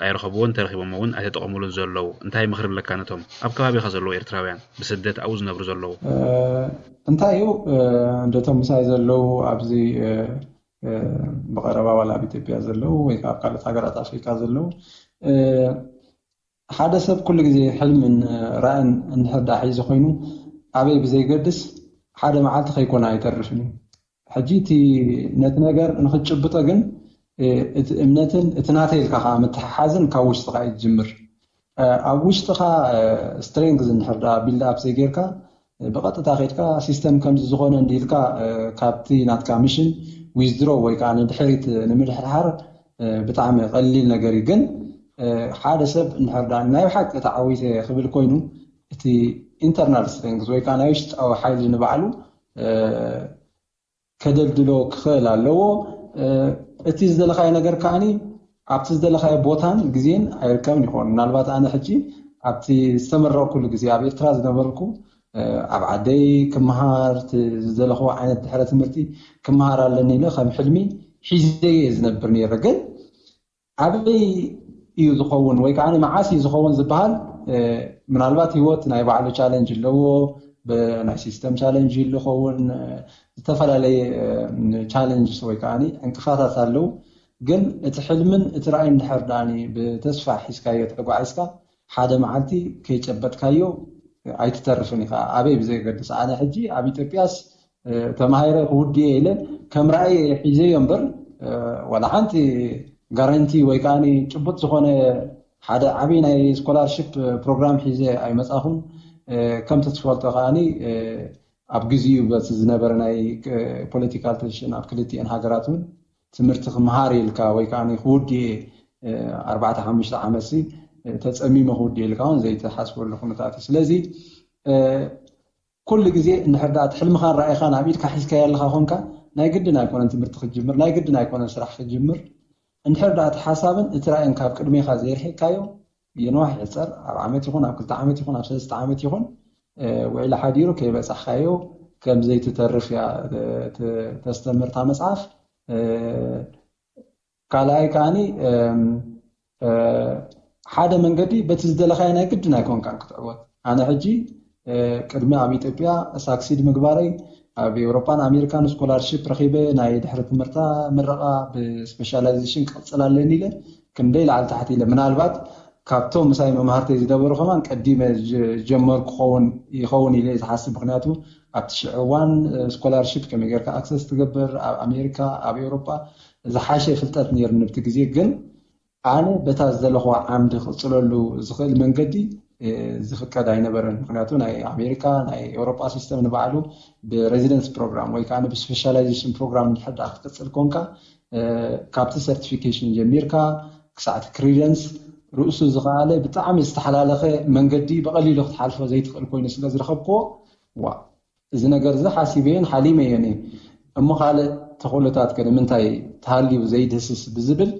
ኣይረኸብዎን፣ እንተረኺቦም እውን ኣይተጠቐምሉን ዘለዉ። እንታይ ምኽሪ ኣለካ ነቶም ኣብ ከባቢኻ ዘለዉ ኤርትራውያን ብስደት ኣብኡ ዝነብሩ ዘለዉ? እንታይ እዩ እንደቶም ምሳይ ዘለዉ ኣብዚ ብቐረባ ዋላ ኣብ ኢትዮጵያ ዘለዉ ወይ ኣብ ካልኦት ሃገራት ኣፍሪካ ዘለዉ ሓደ ሰብ ኩሉ ግዜ ሕልምን ራእን እንድሕር ዳ ሒዙ ኮይኑ ኣበይ ብዘይገድስ ሓደ መዓልቲ ከይኮነ ኣይተርፍን እዩ። ሕጂ እቲ ነቲ ነገር ንክትጭብጦ ግን እቲ እምነትን እቲ ናተይ ኢልካ ከዓ ምትሓሓዝን ካብ ውሽጥካ እዩ ዝጅምር። ኣብ ውሽጥካ ስትሬንግዝ እንድሕር ዳ ቢልድ ኣፕ ዘይጌርካ ብቐጥታ ከድካ ሲስተም ከምዚ ዝኾነ እንዲልካ ካብቲ ናትካ ሚሽን ዊዝድሮ ወይ ከዓ ንድሕሪት ንምድሕርሓር ብጣዕሚ ቀሊል ነገር እዩ። ግን ሓደ ሰብ እንድሕር ዳ ናይ ብሓቂ ተዓዊተ ክብል ኮይኑ እቲ ኢንተርናል ስትሬንግዝ ወይ ከዓ ናይ ውሽጣዊ ሓይሊ ንባዕሉ ከደልድሎ ክኽእል ኣለዎ። እቲ ዝደለኻዮ ነገር ከዓኒ ኣብቲ ዝደለኻዮ ቦታን ግዜን ኣይርከብን ይኸውን። ምናልባት ኣነ ሕጂ ኣብቲ ዝተመረቕኩሉ ግዜ ኣብ ኤርትራ ዝነበርኩ ኣብ ዓደይ ክመሃር ዝደለኽዎ ዓይነት ድሕረ ትምህርቲ ክመሃር ኣለኒ ኢለ ከም ሕልሚ ሒዘየ ዝነብር ነይረ። ግን ኣበይ እዩ ዝኸውን ወይ ከዓ መዓስ እዩ ዝኸውን ዝበሃል ምናልባት ህይወት ናይ ባዕሉ ቻለንጅ ኣለዎ። ብናይ ሲስተም ቻለንጅ ይኸውን፣ ዝተፈላለየ ቻለንጅስ ወይ ከዓ ዕንቅፋታት ኣለዉ። ግን እቲ ሕልምን እቲ ራእይ እንድሕር ዳኒ ብተስፋ ሒዝካዮ ተጓዒዝካ ሓደ መዓልቲ ከይጨበጥካዮ ኣይትተርፍን ኢኻ። ኣበይ ብዘየገድስ ኣነ ሕጂ ኣብ ኢትዮጵያስ ተማሂረ ክውድየ ኢለ ከም ራእይ ሒዘዮ እምበር ዋላ ሓንቲ ጋራንቲ ወይ ከዓ ጭቡጥ ዝኾነ ሓደ ዓብይ ናይ ስኮላርሽፕ ፕሮግራም ሒዘ ኣይመፃኹን። ከምቲ ትፈልጦ ከዓኒ ኣብ ግዚኡ በቲ ዝነበረ ናይ ፖለቲካል ቴንሽን ኣብ ክልቲኤን ሃገራት እውን ትምህርቲ ክምሃር ኢልካ ወይ ከዓ ክውድየ ኣርባዕተ ሓሙሽተ ዓመት ሲ ተፀሚመ ክውድየ ኢልካ እውን ዘይተሓስበሉ ኩነታት እዩ። ስለዚ ኩሉ ግዜ እንድሕር ደኣ እቲ ሕልምኻን ራእይኻን ኣብ ኢድካ ሒዝካዮ ኣለኻ ኮንካ ናይ ግድን ኣይኮነን ትምህርቲ ክትጅምር፣ ናይ ግድን ኣይኮነን ስራሕ ክትጅምር። እንድሕር ደኣ እቲ ሓሳብን እቲ ራእይን ካብ ቅድሜኻ ዘይርሒቕካዮ የንዋሕ ይሕፀር ኣብ ዓመት ይኹን ኣብ ክልተ ዓመት ይኹን ኣብ ሰለስተ ዓመት ይኹን ውዒሉ ሓዲሩ ከይበፃሕካዮ ከም ዘይትተርፍ እያ ተስተምህር እታ መፅሓፍ። ካልኣይ ከዓኒ ሓደ መንገዲ በቲ ዝደለኻዮ ናይ ግድን ኣይኮንካን ክትዕወት። ኣነ ሕጂ ቅድሚ ኣብ ኢትዮጵያ ሳክሲድ ምግባረይ ኣብ ኤውሮጳን ኣሜሪካን ስኮላርሽፕ ረኺበ ናይ ድሕሪ ትምህርታ ምረቓ ብስፔሻላይዜሽን ክቕፅል ኣለኒ ኢለ ክንደይ ላዕሊ ታሕቲ ኢለ ምናልባት ካብቶም ምሳይ መምሃርተይ ዝነበሩ ከማን ቀዲመ ዝጀመርኩ ይኸውን ኢለ ዝሓስብ። ምክንያቱ ኣብቲ ሽዑ እዋን ስኮላርሽፕ ከመይ ጌርካ ኣክሰስ ትገብር ኣብ ኣሜሪካ ኣብ ኤውሮጳ ዝሓሸ ፍልጠት ነይሩ ንብቲ ግዜ። ግን ኣነ በታ ዝደለኽዋ ዓምዲ ክቕፅለሉ ዝኽእል መንገዲ ዝፍቀድ ኣይነበረን። ምክንያቱ ናይ ኣሜሪካ ናይ ኤውሮጳ ሲስተም ንባዕሉ ብሬዚደንስ ፕሮግራም ወይ ከዓ ብስፔሻላይዜሽን ፕሮግራም እንድሕር ክትቅፅል ኮንካ ካብቲ ሰርቲፊኬሽን ጀሚርካ ክሳዕቲ ክሪደንስ ርእሱ ዝኸኣለ ብጣዕሚ ዝተሓላለኸ መንገዲ ብቐሊሉ ክትሓልፎ ዘይትኽእል ኮይኑ ስለ ዝረኸብክዎ ዋ እዚ ነገር እዚ ሓሲበዮን ሓሊመዮን እየ። እሞ ካልእ ተኽእሎታት ከ ንምንታይ ተሃልዩ ዘይድህስስ ብዝብል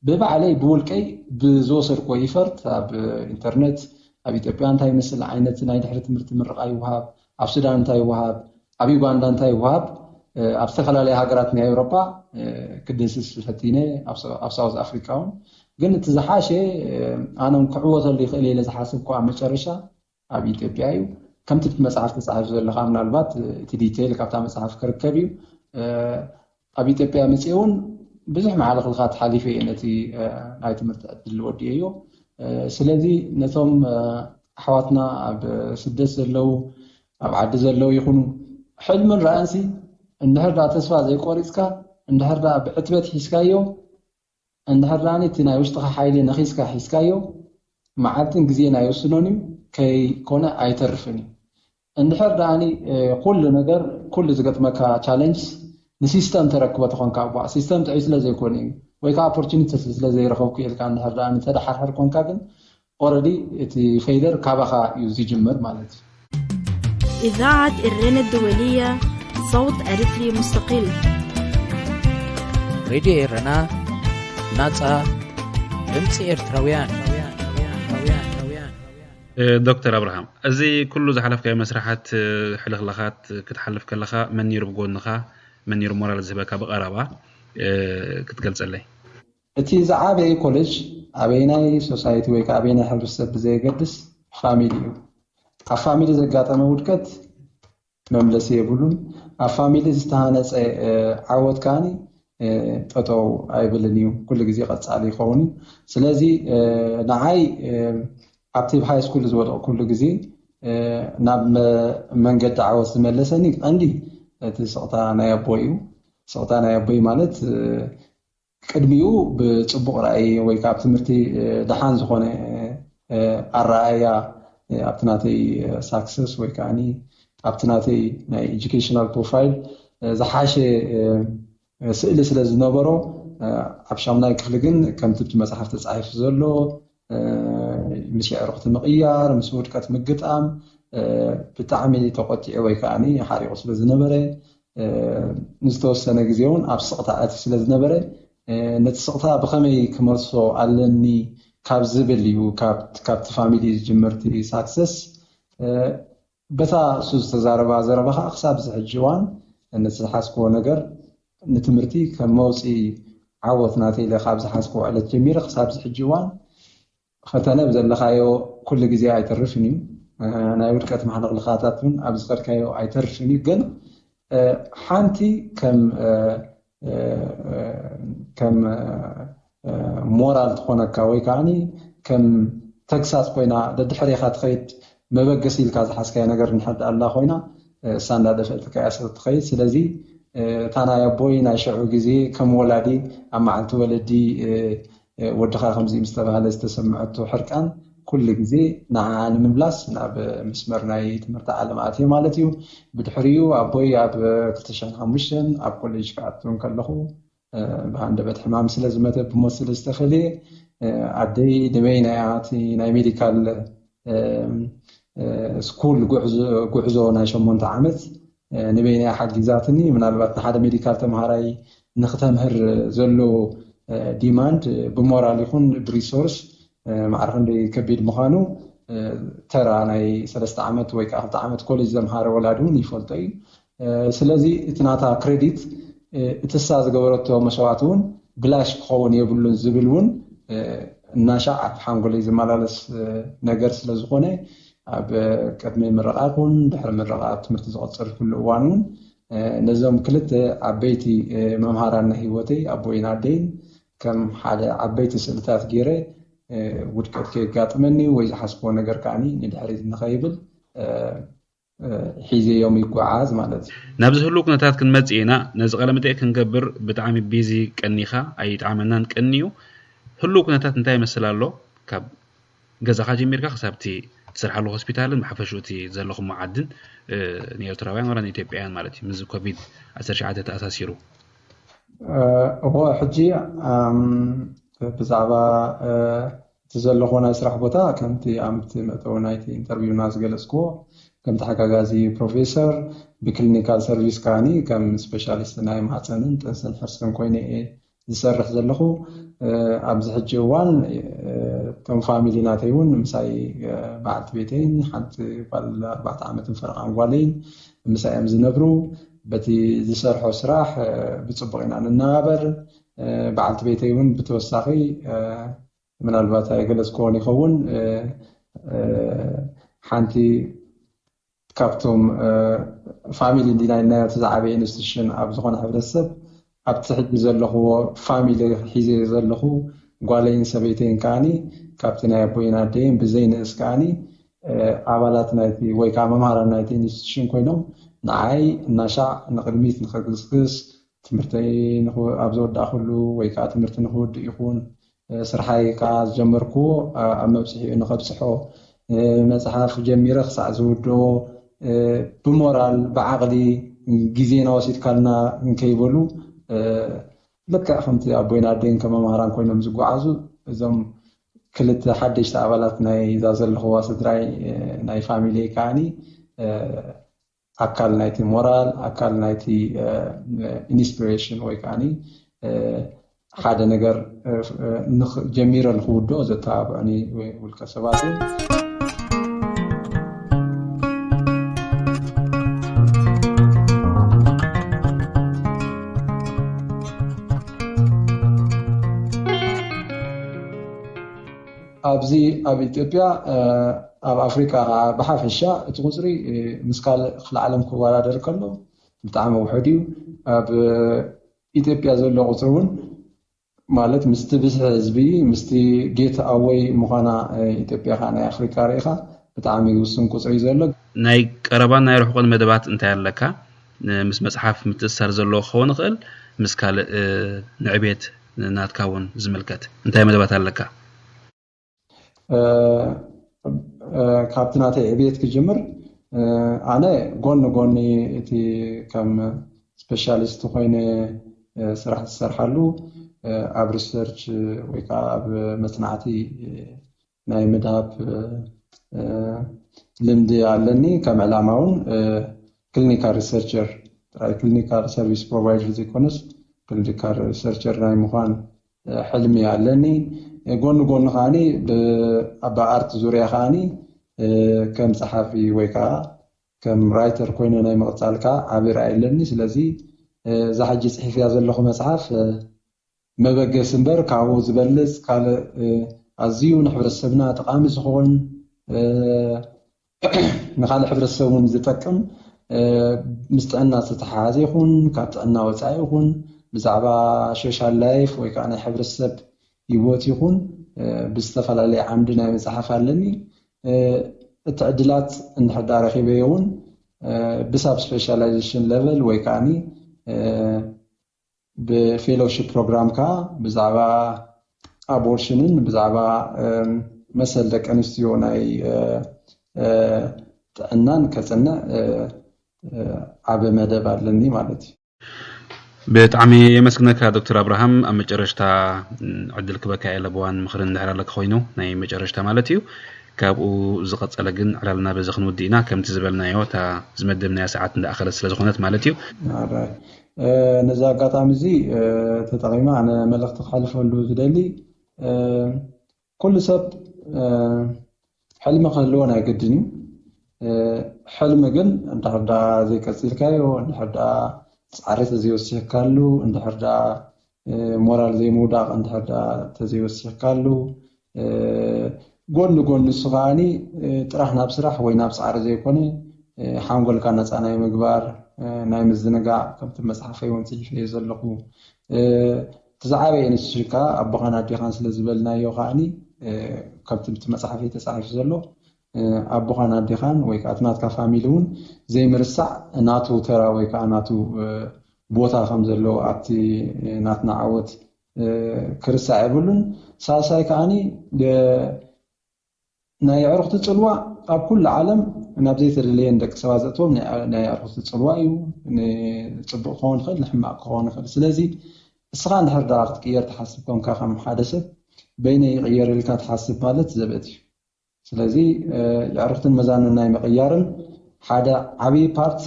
ብባዕለይ ብውልቀይ ብዝወሰድክዎ ኢፈርት ኣብ ኢንተርነት ኣብ ኢትዮጵያ እንታይ ይመስል ዓይነት ናይ ድሕሪ ትምህርቲ ምርቓ ይወሃብ፣ ኣብ ሱዳን እንታይ ይወሃብ፣ ኣብ ዩጋንዳ እንታይ ይወሃብ፣ ኣብ ዝተፈላለያ ሃገራት ናይ ኤውሮጳ ክድህስስ ፈቲነ ኣብ ሳውዝ ኣፍሪካ እውን ግን እቲ ዝሓሸ ኣነ ክዕወተሉ ይኽእል ኢለ ዝሓሰብኩ ኣብ መጨረሻ ኣብ ኢትዮጵያ እዩ። ከምቲ እቲ መፅሓፍ ተፃሒፉ ዘለካ ምናልባት እቲ ዲቴይል ካብታ መፅሓፍ ክርከብ እዩ። ኣብ ኢትዮጵያ መፅእ እውን ብዙሕ መዓልክልካት ሓሊፈ እየ ነቲ ናይ ትምህርቲ ዕድል ወዲኤዮ። ስለዚ ነቶም ኣሕዋትና ኣብ ስደት ዘለዉ ኣብ ዓዲ ዘለዉ ይኹኑ ሕልምን ራእንሲ እንድሕር ዳ ተስፋ ዘይቆሪፅካ እንድሕር ዳ ብዕትበት ሒዝካዮ እንድሕር ዳኒ እቲ ናይ ውሽጥኻ ሓይሊ ነኺስካ ሒዝካዮ መዓልትን ግዜን ኣይወስኖን እዩ ከይኮነ ኣይተርፍን እዩ። እንድሕር ዳኒ ኩሉ ነገር ኩሉ ዝገጥመካ ቻለንጅ ንሲስተም ተረክቦ ተኾንካ እባ ሲስተም ጥዑይ ስለ ዘይኮነ እዩ ወይ ከዓ ኦፖርቹኒቲ ስለ ዘይረኸብኩ ኢልካ እንድሕር ዳኒ ተደሓርሕር ኮንካ ግን ኦረዲ እቲ ፌይለር ካባኻ እዩ ዝጅምር ማለት እዩ። إذاعة إرينا الدولية صوت أريتري مستقل ሬድዮ ኤረና ናጻ ድምፂ ኤርትራውያን ዶክተር ኣብርሃም እዚ ኩሉ ዝሓለፍካዮ መስራሓት ሕልኽላኻት ክትሓልፍ ከለኻ መን ነይሩ ብጎንኻ መን ነይሩ ሞራል ዝህበካ ብቐረባ ክትገልጸለይ እቲ ዝዓበየ ኮሌጅ ኣበይናይ ሶሳይቲ ወይ ከዓ ኣበይናይ ሕብረተሰብ ብዘየገድስ ፋሚሊ እዩ። ካብ ፋሚሊ ዘጋጠመ ውድቀት መምለሲ የብሉን። ኣብ ፋሚሊ ዝተሃነፀ ዓወት ከዓኒ ጠጠው ኣይብልን እዩ፣ ኩሉ ግዜ ቀፃሊ ይኸውን እዩ። ስለዚ ንዓይ ኣብቲ ሃይ ስኩል ዝወደቕኩሉ ግዜ ናብ መንገዲ ዓወት ዝመለሰኒ ቀንዲ እቲ ስቕታ ናይ ኣቦይ እዩ። ስቕታ ናይ ኣቦይ ማለት ቅድሚኡ ብፅቡቕ ራእይ ወይ ከዓ ኣብ ትምህርቲ ደሓን ዝኾነ ኣረኣእያ ኣብቲ ናተይ ሳክሰስ ወይ ከዓ ኣብቲ ናተይ ናይ ኤጁኬሽናል ፕሮፋይል ዝሓሸ ስእሊ ስለ ዝነበሮ ኣብ ሻሙናይ ክፍሊ ግን ከምቲ ኣብቲ መፅሓፍ ተፃሒፉ ዘሎ ምስ የዕሩኽቲ ምቕያር ምስ ውድቀት ምግጣም ብጣዕሚ ተቆጢዑ ወይ ከዓ ሓሪቑ ስለ ዝነበረ ንዝተወሰነ ግዜ እውን ኣብ ስቕታ ኣትዩ ስለ ዝነበረ ነቲ ስቕታ ብኸመይ ክመልሶ ኣለኒ ካብ ዝብል እዩ ካብቲ ፋሚሊ ዝጅምርቲ ሳክሰስ በታ እሱ ዝተዛረባ ዘረባ ከዓ ክሳብ ዝሕጂ እዋን ነቲ ዝሓዝክዎ ነገር ንትምህርቲ ከም መውፅኢ ዓወት ናተይ ኢለ ካብ ዝሓዝክዎ ዕለት ጀሚረ ክሳብ ዝሕጂ እዋን ፈተነ ብዘለካዮ ኩሉ ግዜ ኣይተርፍን እዩ። ናይ ውድቀት ማሕለቕልኻታት እውን ኣብ ዝኸድካዮ ኣይተርፍን እዩ። ግን ሓንቲ ከም ከም ሞራል ትኾነካ ወይ ከዓ ከም ተግሳፅ ኮይና ደድሕሬኻ ትኸይድ መበገሲ ኢልካ ዝሓዝካዮ ነገር እንድሕር ኣላ ኮይና እሳ እንዳደፈእትካ እያ ስለ ትኸይድ። ስለዚ እታ ናይ ኣቦይ ናይ ሽዑ ግዜ ከም ወላዲ ኣብ መዓልቲ ወለዲ ወድኻ ከምዚ ምስ ተባህለ ዝተሰምዐቶ ሕርቃን ኩሉ ግዜ ንዓ ንምምላስ ናብ መስመር ናይ ትምህርቲ ዓለም ኣትየ ማለት እዩ። ብድሕሪኡ ኣቦይ ኣብ ክልተ ሽሕን ሓሙሽተን ኣብ ኮሌጅ ክኣቱ ከለኹ ብሃንደበት ሕማም ስለ ዝመተ ብሞት ስለ ዝተፈለየ ኣደይ ንበይና እያ እቲ ናይ ሜዲካል ስኩል ጉዕዞ ናይ ሸሞንተ ዓመት ንበይና እያ ሓጊዛትኒ። ምናልባት ንሓደ ሜዲካል ተምሃራይ ንክተምህር ዘሎ ዲማንድ ብሞራል ይኹን ብሪሶርስ ማዕረ ክንደይ ከቢድ ምዃኑ ተራ ናይ ሰለስተ ዓመት ወይ ከዓ ክልተ ዓመት ኮሌጅ ዘምሃረ ወላዲ እውን ይፈልጦ እዩ። ስለዚ እቲ ናታ ክሬዲት እቲ እሳ ዝገበረቶ መስዋእቲ እውን ብላሽ ክኸውን የብሉን ዝብል እውን እናሻዕ ኣብ ሓንጎለይ ዝመላለስ ነገር ስለ ዝኾነ ኣብ ቅድሚ ምረቓ ይኹን ድሕሪ ምረቓ ኣብ ትምህርቲ ዝቐፀልኩሉ እዋን እውን ነዞም ክልተ ዓበይቲ መምሃራን ናይ ህይወተይ ኣቦይን ኣደይን ከም ሓደ ዓበይቲ ስእልታት ገይረ ውድቀት ከየጋጥመኒ ወይ ዝሓስቦ ነገር ከዓኒ ንድሕሪት ንኸይብል ሒዘዮም ይጓዓዝ ማለት እዩ። ናብዚ ህሉው ኩነታት ክንመጽእ ኢና። ነዚ ቃለ መጠይቅ ክንገብር ብጣዕሚ ቢዚ ቀኒኻ ኣይጥዓመናን ቀንዩ። ህሉው ኩነታት እንታይ ይመስል ኣሎ? ካብ ገዛኻ ጀሚርካ ክሳብ እቲ ትሰርሓሉ ሆስፒታልን ብሓፈሽኡ እቲ ዘለኹሞ ዓድን ንኤርትራውያን ዋላ ንኢትዮጵያውያን ማለት እዩ ምስዚ ኮቪድ ዓሰርተ ትሽዓተ ተኣሳሲሩ። እዎ ሕጂ ብዛዕባ እቲ ዘለኹዎ ናይ ስራሕ ቦታ ከምቲ ኣብቲ መእተዊ ናይቲ ኢንተርቪውና ዝገለፅክዎ ከም ተሓጋጋዚ ፕሮፌሰር ብክሊኒካል ሰርቪስ ከዓኒ ከም ስፔሻሊስት ናይ ማህፀንን ጥንስን ሕርስን ኮይነ እየ ዝሰርሕ ዘለኹ። ኣብዚ ሕጂ እዋን እቶም ፋሚሊ ናተይ እውን ምሳይ በዓልቲ ቤተይን ሓንቲ ጓል ኣርባዕተ ዓመትን ፈረቓን ጓለይን ምሳይ እዮም ዝነብሩ። በቲ ዝሰርሖ ስራሕ ብፅቡቕ ኢና ንነባበር። በዓልቲ ቤተይ እውን ብተወሳኺ ምናልባት ኣይገለፅክዎን ይኸውን ሓንቲ ካብቶም ፋሚሊ እንዲና ኢልናዮ እቲ ዝዓበየ ኢንስቲቱሽን ኣብ ዝኾነ ሕብረተሰብ ኣብቲ ሕጂ ዘለኽዎ ፋሚሊ ሒዘ ዘለኹ ጓለይን ሰበይተይን ከዓኒ ካብቲ ናይ ኣቦይን ኣደይን ብዘይንእስ ከዓኒ ኣባላት ናይቲ ወይ ከዓ መምሃራን ናይቲ ኢንስቲቱሽን ኮይኖም ንዓይ እናሻዕ ንቕድሚት ንኸግስግስ ትምህርተይ ኣብ ዘወዳእኩሉ ወይ ከዓ ትምህርቲ ንክውድእ ይኹን ስርሓይ ከዓ ዝጀመርኩዎ ኣብ መብፅሒኡ ንኸብፅሖ መፅሓፍ ጀሚረ ክሳዕ ዝውድኦ ብሞራል ብዓቕሊ ግዜና ወሲድካልና እንከይበሉ ልክዕ ከምቲ ኣቦይን ኣደይን ከም መምሃራን ኮይኖም ዝጓዓዙ እዞም ክልተ ሓደሽቲ ኣባላት ናይዛ ዘለኽዋ ስድራይ ናይ ፋሚሊ ከዓኒ ኣካል ናይቲ ሞራል ኣካል ናይቲ ኢንስፒሬሽን ወይ ከዓ ሓደ ነገር ጀሚረ ንክውድኦ ዘተባብዑኒ ውልቀ ሰባት እዮም። ኣብዚ ኣብ ኢትዮጵያ ኣብ ኣፍሪካ ከዓ ብሓፈሻ እቲ ቁፅሪ ምስ ካልእ ክፍለ ዓለም ክወዳደር ከሎ ብጣዕሚ ውሑድ እዩ። ኣብ ኢትዮጵያ ዘሎ ቁፅሪ እውን ማለት ምስቲ ብዝሒ ህዝቢ ምስቲ ጌት ኣወይ ምዃና ኢትዮጵያ ከዓ ናይ ኣፍሪካ ርኢኻ ብጣዕሚ ውሱን ቁፅሪ እዩ ዘሎ። ናይ ቀረባን ናይ ርሑቕን መደባት እንታይ ኣለካ? ምስ መፅሓፍ ምትእስሳር ዘለዎ ክኸውን ይኽእል፣ ምስ ካልእ ንዕቤት ናትካ እውን ዝምልከት እንታይ መደባት ኣለካ? ካብቲ ናተይ ዕብየት ክጅምር፣ ኣነ ጎኒ ጎኒ እቲ ከም ስፔሻሊስት ኮይነ ስራሕ ዝሰርሓሉ ኣብ ሪሰርች ወይ ከዓ ኣብ መፅናዕቲ ናይ ምድሃብ ልምዲ ኣለኒ። ከም ዕላማ እውን ክሊኒካል ሪሰርቸር፣ ጥራይ ክሊኒካል ሰርቪስ ፕሮቫይደር ዘይኮነስ ክሊኒካል ሪሰርቸር ናይ ምዃን ሕልሚ ኣለኒ። ጎኒ ጎኒ ከዓኒ ብኣርት ዙርያ ከዓኒ ከም ፀሓፊ ወይ ከዓ ከም ራይተር ኮይነ ናይ ምቕፃል ከዓ ዓብዪ ራእይ ኣለኒ። ስለዚ እዛ ሕጂ ፅሒፍያ ዘለኹ መፅሓፍ መበገሲ እምበር ካብኡ ዝበልፅ ካልእ ኣዝዩ ንሕብረተሰብና ጠቓሚ ዝኾን ንካልእ ሕብረተሰብ እውን ዝጠቅም ምስ ጥዕና ዝተተሓሓዘ ይኹን ካብ ጥዕና ወፃኢ ይኹን ብዛዕባ ሶሻል ላይፍ ወይ ከዓ ናይ ሕብረተሰብ ህይወት ይኹን ብዝተፈላለየ ዓምዲ ናይ መፅሓፍ ኣለኒ። እቲ ዕድላት እንድሕር ዳ ረኺበዮ እውን ብሳብ ስፔሻላይዜሽን ሌቨል ወይ ከዓኒ ብፌሎሺፕ ፕሮግራም ከዓ ብዛዕባ ኣቦርሽንን ብዛዕባ መሰል ደቂ ኣንስትዮ ናይ ጥዕናን ከፅንዕ ዓበ መደብ ኣለኒ ማለት እዩ። ብጣዕሚ የመስግነካ ዶክተር ኣብርሃም። ኣብ መጨረሽታ ዕድል ክበካ እየ ለበዋን ምኽርን እንድሕር ኣለካ ኮይኑ ናይ መጨረሽታ ማለት እዩ። ካብኡ ዝቐፀለ ግን ዕላልና በዚ ክንውድእ ኢና። ከምቲ ዝበልናዮ እታ ዝመደብናያ ሰዓት እንዳኣኸለት ስለዝኾነት ማለት እዩ። ነዚ ኣጋጣሚ እዚ ተጠቒመ ኣነ መልእኽቲ ክሓልፈሉ ዝደሊ ኩሉ ሰብ ሕልሚ ክህልዎ ናይ ግድን እዩ። ሕልሚ ግን እንድሕር ዳ ዘይቀፂልካዮ፣ እንድሕር ዳ ፃዕሪ ተዘይወሲኽካሉ፣ እንድሕር ዳ ሞራል ዘይምውዳቕ እንድሕር ዳ ተዘይወሲኽካሉ፣ ጎኒ ጎኒ እሱ ከዓኒ ጥራሕ ናብ ስራሕ ወይ ናብ ፃዕሪ ዘይኮነ ሓንጎልካ ነፃ ናይ ምግባር ናይ ምዝንጋዕ ከምቲ መፅሓፈይ እውን ፅሒፈዮ ዘለኹ እቲ ዝዓበየ ንሱ ከዓ ኣቦኻን ኣዴኻን ስለ ዝበልናዮ ከዓኒ ከምቲ ብቲ መፅሓፈይ ተፃሒፉ ዘሎ ኣቦኻን ኣዴኻን ወይ ከዓ እቲ ናትካ ፋሚሊ እውን ዘይምርሳዕ ናቱ ተራ ወይ ከዓ ናቱ ቦታ ከም ዘለዎ ኣብቲ ናትና ዓወት ክርሳዕ የብሉን። ሳልሳይ ከዓኒ ናይ ኣዕሩኽቲ ፅልዋ ኣብ ኩሉ ዓለም ናብ ዘይተደለየ ንደቂ ሰባት ዘእትዎም ናይ ኣዕሩኽቲ ፅልዋ እዩ። ንፅቡቅ ክኸውን ይኽእል፣ ንሕማቅ ክኸውን ይኽእል። ስለዚ እስኻ እንድሕር ዳ ክትቅየር ትሓስብ ኮንካ ከም ሓደ ሰብ በይነ ይቅየር ኢልካ ትሓስብ ማለት ዘበት እዩ። ስለዚ የዕሩኽትን መዛኑን ናይ ምቕያርን ሓደ ዓብዪ ፓርት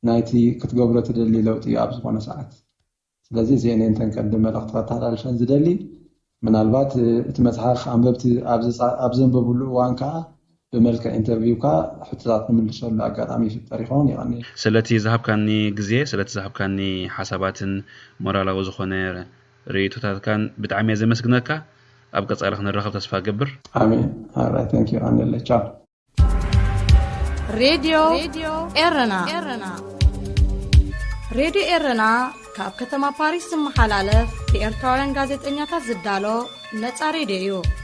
ናይቲ ክትገብሮ ትደሊ ለውጢ እዩ ኣብ ዝኾነ ሰዓት። ስለዚ እዚአን እየን እተን ቀንዲ መልእኽቲ ከተሓላልፈን ዝደሊ። ምናልባት እቲ መፅሓፍ ኣንበብቲ ኣብ ዘንበብሉ እዋን ከዓ ብመልክዕ ኢንተርቪው ከዓ ሕቶታት ንምልሰሉ ኣጋጣሚ ይፍጠር ይኸውን። ይቐኒ ስለቲ ዝሃብካኒ ግዜ፣ ስለቲ ዝሃብካኒ ሓሳባትን ሞራላዊ ዝኾነ ርእይቶታትካን ብጣዕሚ እየ ዘመስግነካ። ኣብ ቀፃሊ ክንራኸብ ተስፋ ገብር። ኣሜን። ኣራይ ተንኪ ቀንለ ቻው። ሬድዮ ኤረና። ሬድዮ ኤረና ካብ ከተማ ፓሪስ ዝመሓላለፍ ብኤርትራውያን ጋዜጠኛታት ዝዳሎ ነጻ ሬድዮ እዩ።